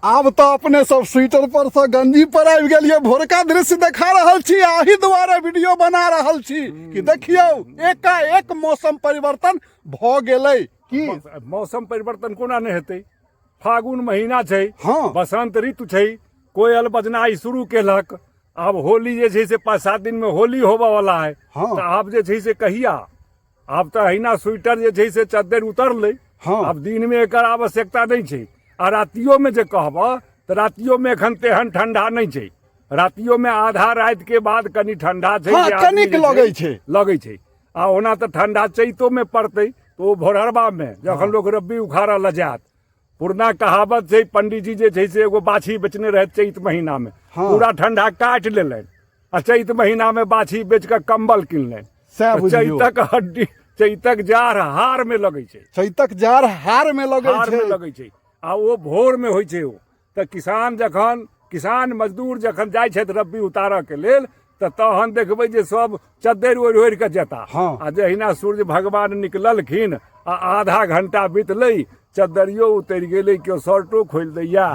आब तऽ अपने सब स्वेटर पर से गंजी पर आबि गेलियै। भोरका दृश्य देखा रहल छी, अही दुआरे वीडियो बना रहल छी कि देखियौ एकाएक मौसम परिवर्तन भऽ गेलै। की मौसम परिवर्तन कोना नहि हेतै? फागुन महीना छै, बसंत ऋतु छै, कोयल बजनाइ शुरू केलक। आब होली जे छै से 5-7 दिन में होली होबऽ वाला है। तऽ आब जे छै से कहिया आब तऽ अहिना स्वेटर जे छै से चद्दर उतरलै। आब दिन में एकर आवश्यकता नहि छै। आ रातियो में जे कहबऽ तऽ रातियो में एखन तेहन ठंडा नहि छै। रातियो में आधा राति के बाद कनि ठंडा छै, जे आदमी कनिक जे लगै छै। लगै छै। आ ओना तऽ ठंडा चैतो में पड़तै तऽ ओ भोरहरबा में जखन लोक रब्बी उखाड़ऽ लए जायत। पुरना कहावत छै, पंडीजी जे छै से एगो बाछी बेचने रहै चैत महीना में, पूरा ठंडा काटि लेलनि आ चैत महीना में बाछी बेच कऽ कंबल किनलनि। सएह बुझियौ। चैतक हड्डी, चैतक जाड़ हार में लगै छै। चैतक जाड़ हार में लगै हार में छै। लगै छै आ ओ भोर में होइ छै। ओ तऽ किसान जखन, किसान मजदूर जखन जाइ छथि रब्बी उतारऽ के लेल तऽ तहन देखबै जे सब चद्दरि ओढ़ि ओढ़ि कऽ जेता। आ जहिना सूर्य भगवान निकललखिन आ आधा घंटा बीतलै, चद्दरियो उतरि गेलै, केओ शर्टो खोलि दैया।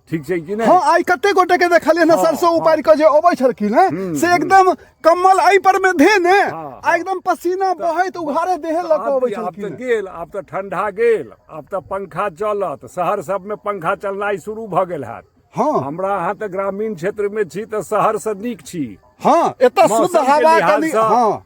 ठीक छै कि नहि? हँ, आइ कते गोटे के देखलियै ने, सरसों उपारि कऽ जे अबै छलखिन हेँ से एकदम कम्बल एहि पर मे धेने आ एकदम पसीना बहैत उघारे देहे लऽ कऽ अबै आब तऽ छलखिन। गेल, आब तऽ ठंडा गेल, आब तऽ पंखा चलत। शहर सबमे पंखा चलनाइ शुरू भऽ गेल हैत। हमरा अहाँ तऽ ग्रामीण क्षेत्र में छी तऽ शहर से नीक छी। हँ, एतऽ शुद्ध मौसम के हवा लिहाज कनि सँ,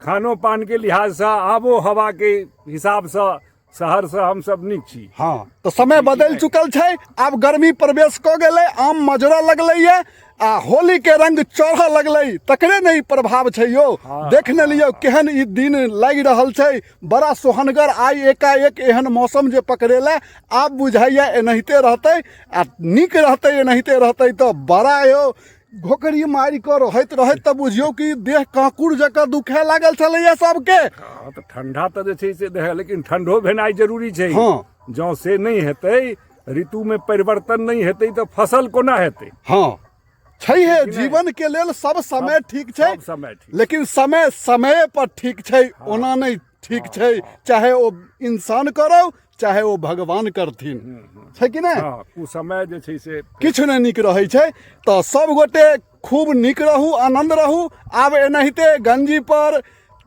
खानो पान के लिहाज से, आबो हवा के हिसाब से शहर से हम सब नीक छी। हँ, तऽ समय बदलि चुकल छै। आब गर्मी प्रवेश कऽ गेलै, आम मजरऽ लगलैए आ होली के रंग चढ़ऽ लगलै, तकरे ने ई प्रभाव छै यौ। देख ने लियौ केहन ई दिन लागि रहल छै, बड़ा सोहनगर। आइ एकाएक एहन मौसम जे पकड़ेला, आब बुझाइया एनाहिते रहतै आ नीक रहतै। एनाहिते रहतै तऽ बड़ा यौ घोकरी मारि कऽ रहैत रहैत तऽ बुझियौ कि देह काँकुर जकाँ दुखाए लागल छलैया सबके। हँ, तऽ ठंडा तऽ जे छै से देह, लेकिन ठंडो भेनाइ जरूरी छै। जँ से नहि हेतै, ऋतुमे परिवर्तन नहि हेतै तऽ फसल कोना हेतै? हँ, छैहे। जीवन के लेल सब समय ठीक छै, सब समय ठीक, लेकिन समय समय पर ठीक छै, ओना नहि ठीक छै। चाहे ओ इंसान करौ चाहे ओ भगवान करथिन, छै कि नहि? हँ, ओ समय जे छै से किछु नहि नीक रहै छै। तऽ सब गोटे खूब नीक रहू, आनन्द रहू। आब एनाहिते गंजी पर,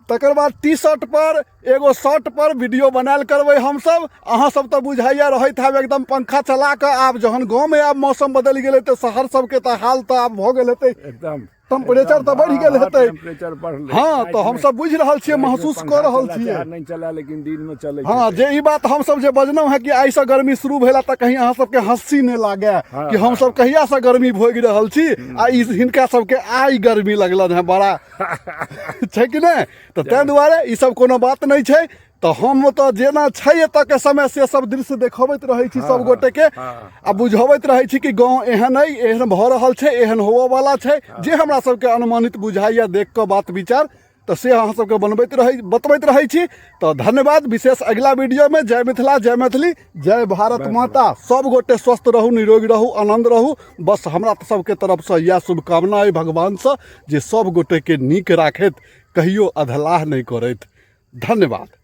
तकर बाद टी शर्ट पर, एगो शर्ट पर वीडियो बनायल करबै हमसब। अहाँ सब तऽ बुझाइया रहैत हैब एकदम पंखा चला कऽ। आब जहन गाँवमे आब मौसम बदलि गेलै तऽ शहर सबके तऽ हाल तऽ आब भऽ गेल हेतै एकदम, टेम्परेचर तऽ बढ़ि गेल हेतै। टेम्परेचर बढ़लै। हँ, तऽ हमसब बुझि रहल छियै, रातिमे महसूस कऽ पंखा रहल चला छियै। चाहे नहि चला, लेकिन दिनमे चलै हँ, जे ई बात हमसब जे बजलहुँ हेँ कि आइसँ गर्मी शुरू भेला, तऽ कहीं अहाँ सबके हँसी नहि लागए कि हमसब कहियासँ गर्मी भोगि रहल छी आ ई हिनका सबके आइ गर्मी लगलनि हेँ बड़ा, छै कि नहि? तऽ ताहि दुआरे ई सब कोनो बात नहि छै। तऽ हम तऽ जेना छै एतऽके समय से सब दृश्य देखबैत रहै छी सब गोटेके आ बुझबैत रहै छी कि गाँव एहन अइ, एहन भऽ रहल छै, एहन होबऽवला छै। जे हमरा सबके अनुमानित बुझाइए देख कऽ बात विचार, तऽ से अहाँ सबके बनबैत रहै, बतबैत रहै छी। तऽ धन्यवाद विशेष। अगिला वीडियोमे। जय मिथिला, जय मैथिली, जय भारत माता। सब गोटे स्वस्थ रहू, निरोगी रहू, आनन्द रहू। बस हमरा सबके तरफसँ इएह शुभकामना अइ भगवानसँ जे सब गोटेके नीक राखैत, कहियो अधलाह नहि करैत। धन्यवाद।